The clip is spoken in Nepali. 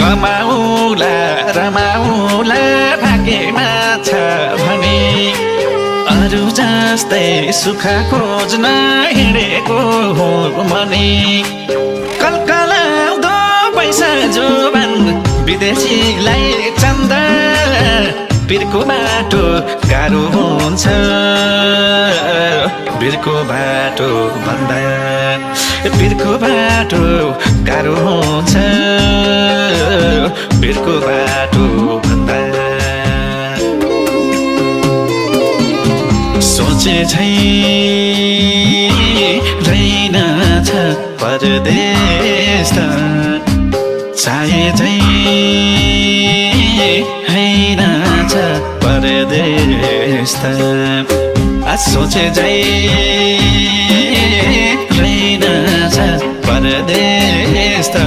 रमाउला रमाउला भाग्यमा छ भने अरू जस्तै सुख खोज्न हिँडेको हो मने कलकलाउँदो पैसा जोबान विदेशीलाई चन्दा बिरको बाटो गाह्रो हुन्छ बिरको बाटो भन्दा बिरको बाटो गाह्रो हुन्छ बिरको बाटो भन्दा सोचे झै रहेनछ परदेश त चाहे झै हैनछ परदेश त सोचे झै रहेनछ परदेश त